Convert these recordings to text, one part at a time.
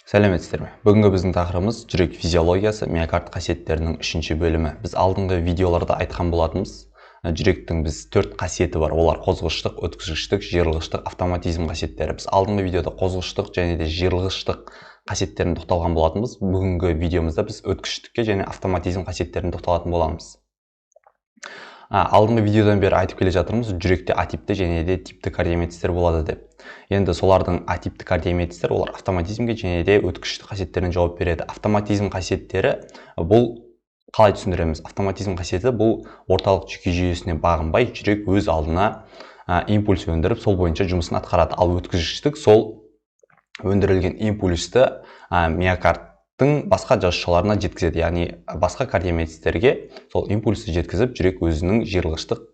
Сәлеметсіздер ме? Бүгінгі біздің тақырыбымыз жүрек физиологиясы, миокард қасиеттерінің үшінші бөлімі. Біз алдыңғы видеоларда айтқан болатынбыз. Жүректің біз төрт қасиеті бар. Олар қозғыштық, өткізгіштік, жиырылғыштық, автоматизм қасиеттері. Біз алдыңғы видеода қозғыштық және де жиырылғыштық қасиеттеріне тоқталған болатынбыз. Бүгінгі видеомызда біз өткізгіштікке және автоматизм қасиеттеріне тоқталатын боламыз. Алдыңғы видеодан бері айтып келе жатырмыз, жүректе атипті және де типті кардиомиотистер болады деп. Енді солардың атипті кардиомиотистер, олар автоматизмге және де өткізгіштік қасиеттеріне жауап береді. Автоматизм қасиеттері бұл қалай түсіндіреміз? Автоматизм қасиеті бұл орталық жүйке жүйесіне бағынбай, жүрек өз алдына импульс өндіріп, сол бойынша жұмысын атқарады. Ал өткізгіштік сол өндірілген импульсті миокард басқа жасушаларына жеткізеді, яғни басқа кардиомиотистерге сол импульсті жеткізіп, жүрек өзінің жиырылғыштық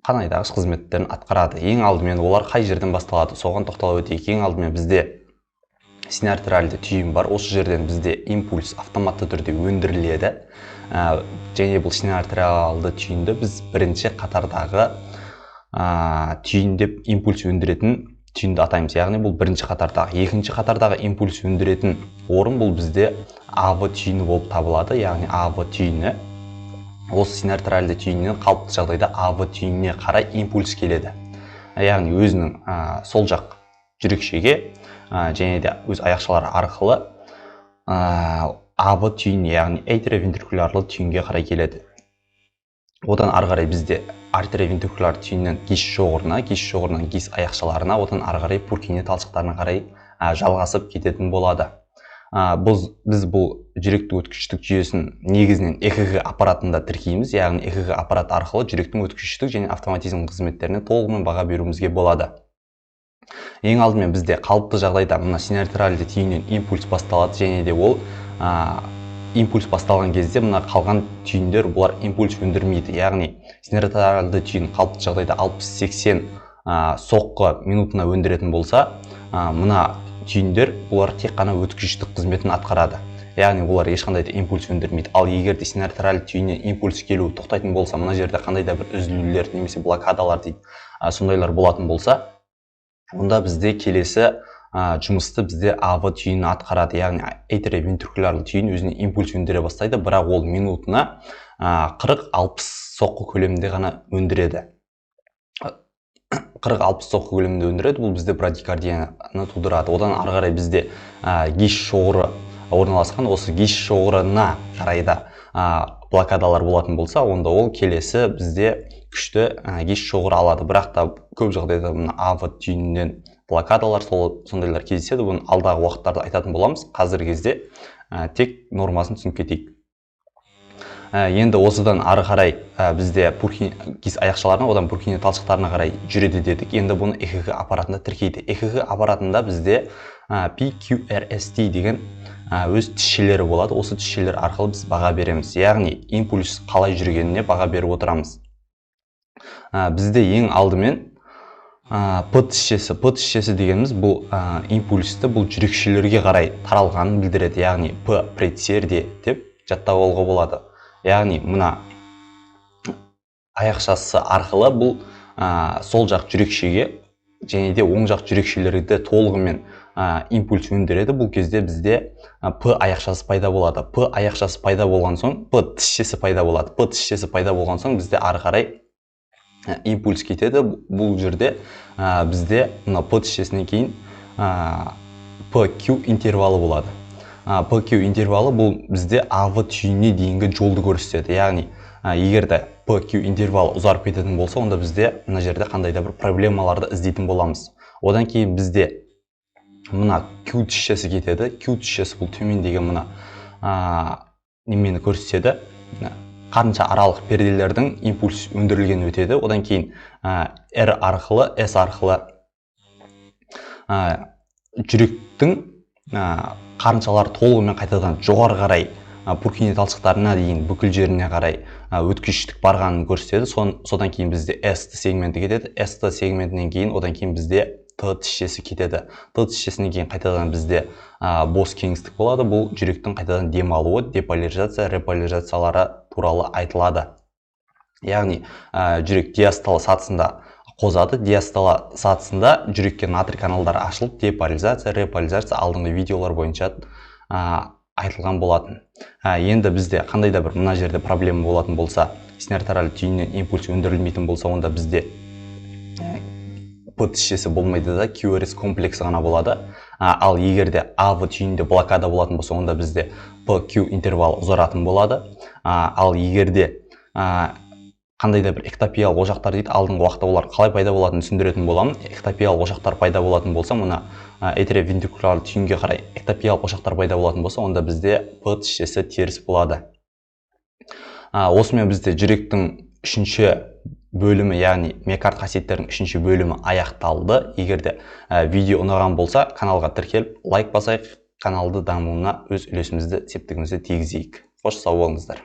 қан айдағыш қызметтерін атқарады. Ең алдымен олар қай жерден басталады, соған тоқталып өтейік. Ең алдымен бізде синартериальды түйін бар, осы жерден бізде импульс автоматты түрде өндіріледі. Және бұл синартериалды түйінді біз бірінші қатардағы түйін деп импульс өндіретін түйінді атаймыз. Яғни бұл бірінші қатардағы. Екінші қатардағы импульс өндіретін орын бұл бізде АВ түйіні болып табылады. Яғни АВ түйіні осы синартериальды түйіннен қалыпты жағдайда АВ түйініне қарай импульс келеді. Яғни өзінің сол жақ жүрекшеге және де өз аяқшалары арқылы АВ түйін, яғни атриовентрикулярлы түйінге қарай келеді. Одан ары қарай бізде артериовентрикуляр түйіннен гис шоғырына, гис шоғырынан гис аяқшаларына, одан ары қарай пуркине талшықтарына қарай жалғасып кететін болады. Біз бұл жүректің өткізгіштік жүйесін негізінен ЭКГ аппаратында тіркейміз, яғни ЭКГ аппарат арқылы жүректің өткізгіштік және автоматизм қызметтеріне толығымен баға беруімізге болады. Ең алдымен бізде қалыпты жағдайда мына синартериальды түйіннен импульс басталады, және де ол импульс басталған кезде мына қалған түйіндер бұлар импульс өндірмейді. Яғни синартериальды түйін қалыпты жағдайда 60-80 соққы минутына өндіретін болса, мына түйіндер бұлар тек қана өткізгіштік қызметін атқарады. Яғни олар ешқандай да импульс өндірмейді. Ал егер де синартериальды түйіннен импульс келуі тоқтайтын болса, мына жерде қандай да бір үзілулер немесе блокадалар дейді, сондайлар болатын болса, онда бізде келесі жұмысты бізде АВ түйіні атқарады. Яғни атриовентрикулярлы түйін өзіне импульс өндіре бастайды, бірақ ол минутына 40-60 соққы көлемінде ғана өндіреді. 40-60 соққы көлемінде өндіреді, бұл бізде брадикардияны тудырады. Одан ары қарай бізде гис шоғыры орналасқан, осы гис шоғырына қарай да блокадалар болатын болса, онда ол келесі бізде күшті гис шоғыры алады. Бірақ та көп жағдайда мына АВ түйінінен блокадалар сондайлар кездеседі. Бұны алдағы уақыттарда айтатын боламыз. Қазіргі кезде тек нормасын түсініп кетейік. Енді осыдан ары қарай бізде гис аяқшаларына, одан пуркине талшықтарына қарай жүреді дедік. Енді бұны ЭКГ аппаратында тіркейді. ЭКГ аппаратында бізде PQRST деген өз тісшелері болады. Осы тісшелер арқылы біз баға береміз. Яғни импульс қалай жүргеніне баға беріп отырамыз. Бізде ең алдымен П тісшесі. П тісшесі дегеніміз бұл импульсті бұл жүрекшелерге қарай таралғанын білдіреді. Яғни П предсердие деп жаттап алуға болады. Яғни мына аяқшасы арқылы бұл сол жақ жүрекшеге және де оң жақ жүрекшелерді толығымен импульс өндіреді. Бұл кезде бізде П аяқшасы пайда болады. П аяқшасы пайда болған соң П тісшесі пайда болады. П тісшесі пайда болған соң бізде ары қарай импульс кетеді. Бұл жерде бізде мына П тісшесінен кейін PQ интервалы болады. PQ интервалы бұл бізде АВ түйініне дейінгі жолды көрсетеді. Яғни егер де PQ интервалы ұзарып кететін болса, онда бізде мына жерде қандай да бір проблемаларды іздейтін боламыз. Одан кейін бізде мына Q тісшесі кетеді. Q тісшесі бұл төмендегі мына немені көрсетеді. Қарынша аралық перделердің импульс өндірілгені өтеді. Одан кейін R арқылы, S арқылы жүректің қарыншалары толығымен қайтадан жоғары қарай пуркине талшықтарына дейін бүкіл жеріне қарай өткізгіштік барғанын көрсетеді. Содан кейін бізде S сегменті кетеді. S сегментінен кейін одан кейін бізде Т тісшесі кетеді. Т тісшесінен кейін қайтадан бізде бос кеңістік болады. Бұл жүректің қайтадан дем алуы, деполяризация, реполяризациялары туралы айтылады. Яғни жүрек диастолы сатысында Қозады. Диастола сатысында жүрекке натрий каналдары ашылып, деполяризация, реполяризация алдыңғы видеолар бойынша айтылған болатын. Енді бізде қандай да бір мына жерде проблема болатын болса, синоартериаль түйіннен импульс өндірілмейтін болса, онда бізде П тісшесі болмайды да, QRS комплексі ғана болады. Ал егер де АВ түйінінде блокада болатын болса, онда бізде PQ интервалы ұзаратын болады. Ал егер де қандай да бір эктопиялық ошақтар дейді, алдыңғы уақытта олар қалай пайда болатынын түсіндіретін боламын. Эктопиялық ошақтар пайда болатын болса, мына атриовентрикуляр түйінге қарай эктопиялық ошақтар пайда болатын болса, онда бізде П тісшесі теріс болады. Осымен бізде жүректің үшінші бөлімі, яғни миокард қасиеттерінің үшінші бөлімі аяқталды. Егер де видео ұнаған болса, каналға тіркеліп, лайк басайық, каналды дамуына өз үлесімізді, септігімізді тигізейік. Қош, сау болыңыздар.